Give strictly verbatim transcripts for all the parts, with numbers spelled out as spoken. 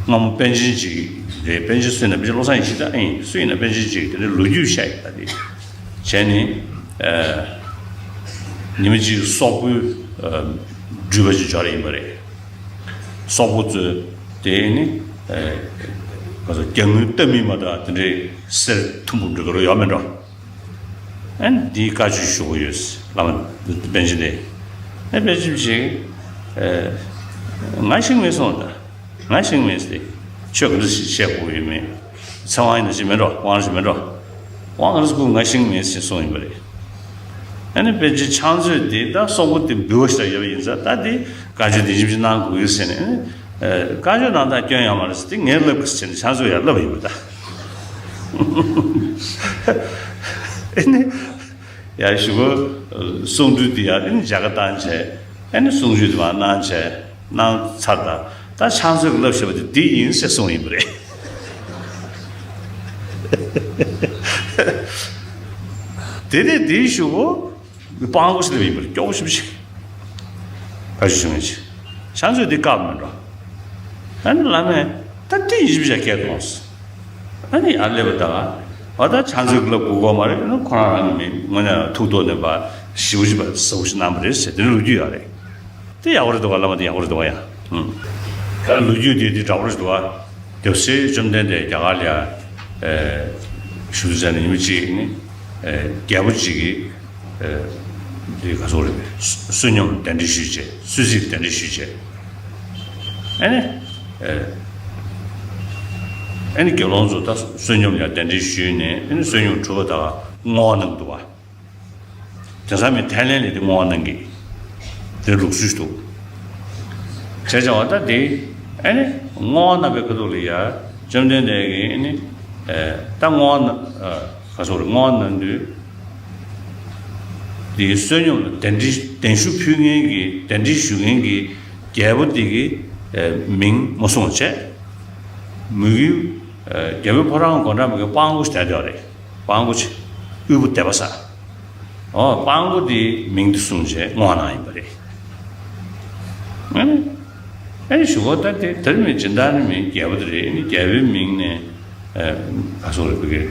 སྔ་མོ་པཎ་ཆེན་ཅིག་རེད། པཎ་ཆེན་སུ་ཡིན་ན་པཎ་ཆེན་བློ་བཟང་ཡེ་ཤེས་ད་ཨེ་ཡིན། སུ་ཡིན་ན་པཎ་ཆེན་ཅིག་དེ་འདྲའི་ལོ་རྒྱུས་བཤད་ཡོད་པ་དེ་བྱས་ནས། ཨ་ཉི་མ་གཅིག་སོག་པོའི་ཨ་འགྲུལ་པ་ཅིག་འབྱོར་ཡིན་པ་རེད། སོག་པོ་ཚོས་དེ་ནི་ཨ་ག་ཚོད་རྒྱ་དངུལ་སྟབས་མི་མ་འདྲ་དེ་འདྲའི་གསེར་ཐུམ་བུ་འདྲ་ག་རུ་ཡོད་མེད་འགྲོ། ཨ་ནི་འདིའི་བཀའ་ཆོས་ཞུ་གི་ཡོད། བླ་མ་པཎ་ཆེན་དེ། ཨ་པཎ་ཆེན་ཅིག་ཨ་ང་ཤེས་མེད་སོང་ད། ང་ཤེས་མེད་ཟེར། ཆོས་ག་འདྲ་ཞིག་བཤད་དགོས་ཡོད་མེད། ཚེ་དབང་ཡིན་ན་ཞིག་མེད་འགྲོ། དབང་ཞིག་མེད་འགྲོ། དབང་ག་འདྲ་ཞིག་ང་ཤེས་མེད་ཟེར་གསུངས་ཡིན་པ་རེད། ཨ་ནི་པཎ་ཆེན་ཕྱག་མཛོད་དེ་ད་སོག་པོ་དེ་འབུལ་བ་ཞིག་ཡོད་པ་ཡིན་ཙང་ད་དེ་བཀའ་ཆོས་དེ་བཞིན་ཅིག་གནང་དགོས་ཡོད་ཟེར་ནས། ཨ་ནི་བཀའ་ཆོས་གནང་སྟངས་སྐྱོན་ཡོད་མ་རེད་ཟེར་དེ་ངས་ལབ་གི་ཟེར་ནས་ཕྱག་མཛོད་ཡར་ལབ་པ་ཡིན་པ་ད། ཨ་ནི། ཡ་ཞུ་གོ། གསུང་སྤྲུལ་འདི་ཡ་ཨ་ནི་མཇལ་ཁ་བཏང་བྱས། ཨ་ནི་གསུང་ཆོས་འདི་མར་གནང་བྱས། གནང་ཚར་ད། ད་ཕྱག་མཛོད་ཀྱི་ལབ་བཞག་པ་དེ་འདི་ཡིན་ཟེར་གསུངས་ཡིན་པ་རེད། དེ་ནས་འདི་ཞུ་གོ། སྤྲང་པོ་ཞིག་སླེབས་ཡིན་པ་རེད། སྐྱོ་པོ་ཞེ་པོ་ཞིག་བཀའ་ཆོས་ཞུ་མཁན་ཅིག་ཕྱག་མཛོད་འདི་བཀག་མི་འགྲོ། ཨ་ནི་བླ་མས་ད་འདི་ཡིན་ཞེ་པོ་ཞིག་སྐད་གཏོང་ཟེར། ཨ་ནི་ཡར་སླེབས་པ་ད། འོ་ད་ཕྱག་མཛོད་ཀྱི་ལབ་དགོས་ཀྱི་མ་རེད། ཨ་ནི་ཁོ་རང་རང་གི་མི་དངོས་གནས་ཐུགས་ཐོག་ནས་པ་ཞེ་པོ་ཞིག་པ་ཟབ་པོ་ཞིག་གནང་བ་རེད་ཟེར་དེ་འདྲ་ལོ་རྒྱུས་ཡོད་རེད། དེ་ཡག་པོ་རེད་འདུག་ག་བླ་མ་དེ་ཡག་པོ་རེད་འདུག་ག་ཡ། ཨུམ། ད་ལོ་རྒྱུས་དེ་དེ་འདྲ་པོ་རེད་འདུག་ག་དེ་སྲས་བཅོམ་ལྡན་འདས་རྒྱ་གར་ལ་ཡ། ཨེ། བཞུགས་དུས་ཙམ་ནས་ཉི་མ་གཅིག་ནི། ཨེ། རྒྱལ་པོ་གཅིག་གིས། ཨེ། དེ་ག་ཚོད་རེད་པས། བསོད་སྙོམས་གདན་འདྲེན་ཞུས་བྱས། གསོལ་ཚིགས་གདན་འདྲེན་ཞུས་བྱས། ཨ་ནི། ཨེ། ཨ་ནི་དགེ་སློང་ཚོ་ད་བསོད་སྙོམས་ཡ་གདན་འདྲེན་ཞུས་ནས་ཨ་ནི་བསོད་སྙོམས་གྲུབ་པ་དག་བསྔོ་བ་གནང་འདུག་བ། དེང་སང་མི་ཐའི་ལན་ལ་དེ་བསྔོ་བ་གནང་གི། དེ་ལུགས་སྲོལ་ཞིག་འདུག་བྱས་བྱས་པ་ད་དེ། ཨ་ནི་བསྔོ་བ་གནང་པའི་ཁ་ཐུག་ལ་ཡ། བཅོམ་ལྡན་འདས་ཀྱིས་ཨ་ནི། ཨེ། ད་བསྔོ་བ་གནང་། ཨ། ག་ཚོད་རེད། བསྔོ་བ་གནང་དུས། དེའི་བསོད་སྙོམས་ལ་གདན་འདྲེན་གདན་ཞུ་ཕུལ་མཁན་གྱི་གདན་འདྲེན་ཞུ་མཁན་གྱི་རྒྱལ་པོ་དེ་གི། ཨེ། མིང་མ་གསུངས་བྱས། མོས་གུས། ཨེ། རྒྱལ་པོའི་ཕོ་བྲང་སྒོ་འགྲམ་གྱི་སྤྲང་པོ་ཞིག་བསྡད་བསྡད་པ་རེད། སྤྲང་པོ་ཆེ། དབུལ་པོ་དད་པ་ཟ། འོ། སྤྲང་པོ་དེའི་མིང་དེ་གསུངས་བྱས་བསྔོ་བ་གནང་ཡིན་པ་རེད། ཨ་ནི། ཨ་ནི་ཞུ་གོ་ད་དེ་དེར་མི་སྦྱིན་བདག་ནི་མི་རྒྱལ་པོ་དེ་རེད། ཨ་ནི་རྒྱལ་པོའི་མིང་ནས། ཨ། ག་ཚོད་རེད། བོད་སྐད།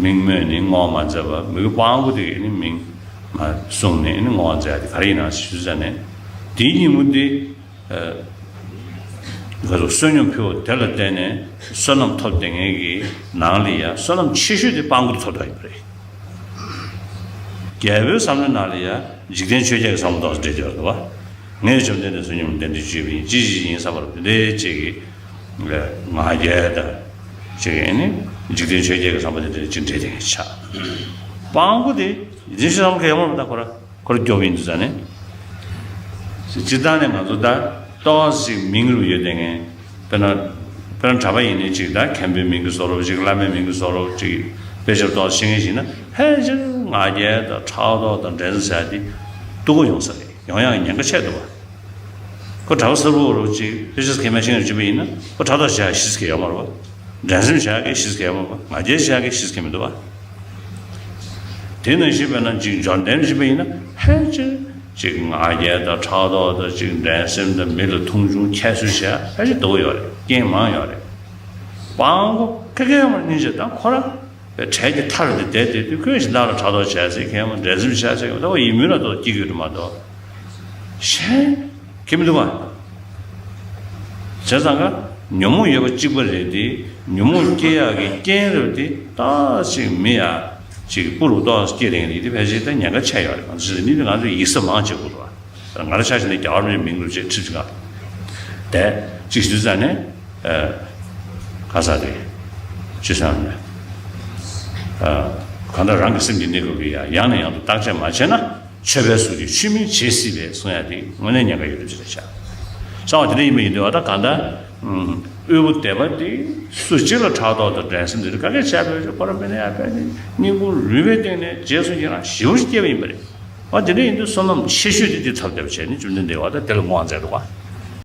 མིང་སྨོས་ནས་བསྔོ་བ་མ་མཛད་པ། མི་གི་སྤྲང་པོ་དེ་གི་ཨ་ནི་མིང་མ་གསུངས་ནས་ཨ་ནི་བསྔོ་བ་མཛད་དེ་ག་རེ་ཡིན་ན་ཞུ་ཙ་ནས། དེའི་ཉིན་མོ་དེ། ཨ། ག་ཚོད་བསོད་སྙོམས་ཕུལ་བ་དེ་ལ་བརྟེན་ནས་བསོད་ནམས་ཐོབ་བསྡད་མཁན་གྱི་ནང་ལ་ཡ་བསོད་ནམས་ཆེ་ཤོས་དེ་སྤྲང་པོ་དེ་ཐོབ་བསྡད་ཡོད་པ་རེད། རྒྱལ་པོའི་བསམ་བློའི་ནང་ལ་ཡ་འཇིག་རྟེན་ཆོས་བརྒྱད་ཀྱི་བསམ་བློ་ཏོག་ཙམ་འདྲེས་བསྡད་ཡོད་རེད་པ། ངས་བཅོམ་ལྡན་འདས་བསོད་སྙོམས་གདན་འདྲེན་ཞུས་པ་ཡིན། ཅི་ཞིག་ཡིན་བསམ་པ་རེད། དེ་འདྲའི་ཅིག་གི་ང་རྒྱལ་དང་། ཅིག་ཡིན་ནི་འཇིག་རྟེན་ཆོས་བརྒྱད་ཀྱི་བསམ་པ་དེ་འདྲ་ཅིག་འདྲེས་བསྡད་མཁན་ཆགས། སྤྲང་པོ་དེ་ཡིན་ཞེས་བསམ་མཁན་ཡོད་མ་རེད། ད་ཁོ་ར། ཁོ་ར་སྐྱོ་པོ་ཡིན་དུས་ཙ་ནས། སྤྱིར་བཏང་ནས་ང་ཚོ་ད་ཏོག་ཙམ་ཅིག་མིང་རུ་ཡོད་བསྡད་མཁན། དཔེར་ན། དཔེར་ན་གྲྭ་པ་ཡིན་ནའི་ཅིག་ད་མཁན་པོའི་མིང་གི་བཟོ་འདྲ་པོ་ཅིག་བླ་མའི་མིང་གི་བཟོ་འདྲ་པོ་ཅིག་དཔེ་ཆ་ཏོག་ཙམ་ཤེས་མཁན་ཞིག་ན་ཕལ་ཆེར་ང་རྒྱལ་དང་ཕྲག་དོག་དང་འགྲན་ཟླ་བྱ་དེ་སྡུག་པོ་ཡོང་ས་རེད། ཡོང་ཡག་ཉེན་ཁ་ཆེ་འདུག་བ། ཁོ་གྲྭ་པ་གསར་པ་འདྲ་པོ་ཅིག་དཔེ་ཆ་ཁས་མ་ཤེས་མཁན་ཅིག་ཡིན་ན་ཁོ་ཕྲག་དོག་བྱེད་ཡག་གཞི་རྩ་གང་ཡང་ཡོད་མ་རེད་བ། འགྲན་སེམས་བྱེད་ཡག་གི་གཞི་རྩ་གང་ཡང་ཡོད་མ་རེད་བ། ང་རྒྱལ་བྱེད་ཡག་གི་གཞི་རྩ་གང་ཡང་མི་འདུག་བ། དེ་ནང་བཞིན་དཔེར་ན་ཅིག་འབྱོར་ལྡན་ཅིག་ཡིན་ན་ཕལ་ཆེར་ཅིག་ང་རྒྱལ་དང་ཕྲག་དོག་དང་ཅིག་འགྲན་སེམས་དང་མི་ལ་མཐོང་ཆུང་ཁྱད་གསོད་བྱེད་ཡག་ཕལ་ཆེར་སྡུག་པོ་ཡོད་རེད། རྐྱེན་མང་ཡོད་རེད། སྤྲང་པོ་ཁ་ཁ་ཡོད་མ་རེད། སྙིང་རྗེ་དང་ཁོ་རང་གྲལ་གྱི་མཐའ་རུ་དེ་བསྡད་དེ་དུས་ཁོས་གཞན་དག་ལ་ཕྲག་དོག་བྱས་ཟེར་མཁན་མ། འགྲན་སེམས་བྱས་ཟེར་མཁན་མ། ད་ཁོ་ཡིད་སྨོན་ལ་ཏོག་སྐྱེ་གི་ཡོད་མ་གཏོགས་གཞན་གང་ཡང་མི་འདུག་བ། བྱས་ཙང་ཀ་ཉོན་མོངས་ཡོད་པ་གཅིག་པ་རེད་དེ། ཉོན་མོངས་སྐྱེ་ཡག་གི་རྐྱེན་རེད་དེ། ཏོག་ཙམ་མི་ཡ་ཅིག་སྤུ་རུ་ཏོག་ཙམ་སྐྱེ་རན་དེ་ཕལ་ཆེར་ད་ཉེན་ཁ་ཆེ་ཡོད་རེད། ང་ཚོ་ནི་ང་ཚོ་ཡིག་ཚད་མང་ཆེ་དགོས་འདུག་བ། ང་རང་ཆ་བཞག་ན་རྒྱ་གར་མིའི་མིང་རུ་བྱས་ཁྲིད་ཅིག་ག་དེ་གཅིག་ཞུ་ཙ་ནས། ཨ། ག་ས་རེད། ཅི་ཟེར་ན། ཨ། གང་ལྟར་རང་གི་སེམས་ཀྱི་གནས་སྐབས་ཀྱི་ཡ་ཡང་ནས་ཡང་དུ་བརྟག་དཔྱད་མ་བྱས་ན་ཆོས་པའི་གཟུགས་ཀྱིས་ཆོས་མིན་བྱེད་སྲིད་པས་གསུང་ཡ་དེ་དངོས་གནས་ཉེན་ཁ་ཡོད་རེད་ཅེས་བྱ། གསང་བ་དེ་འདྲ་ཡིན་པ་ཡིན་དུས་བ་ད་གང་ལྟར། ཨུམ། དབུལ་པོ་དད་པ་དེ་སུ་གཅིག་ལ་ཕྲག་དོག་དང་འགྲན་སེམས་དེ་འདྲ་ག་གེ་བྱས་པའི་ཁོ་རང་དཔེར་ན་ཡ་དཔེ་ནི་སྙིང་ཁུང་རུས་པའི་གཏིང་ནས་རྗེས་སུ་ཡི་རང་ཞེ་པོ་ཞིག་སྐྱེས་པ་ཡིན་པ་རེད། ཨ། དེ་འདྲ་ཡིན་དུས་བསོད་ནམས་ཆེ་ཤོས་དེ་འདི་ཐབས་བདེ་བ་བྱས་ནས་བཅོམ་ལྡན་འདས་བ་ད་དེ་ལ་བསྔོ་བ་མཛད་འདུག་ག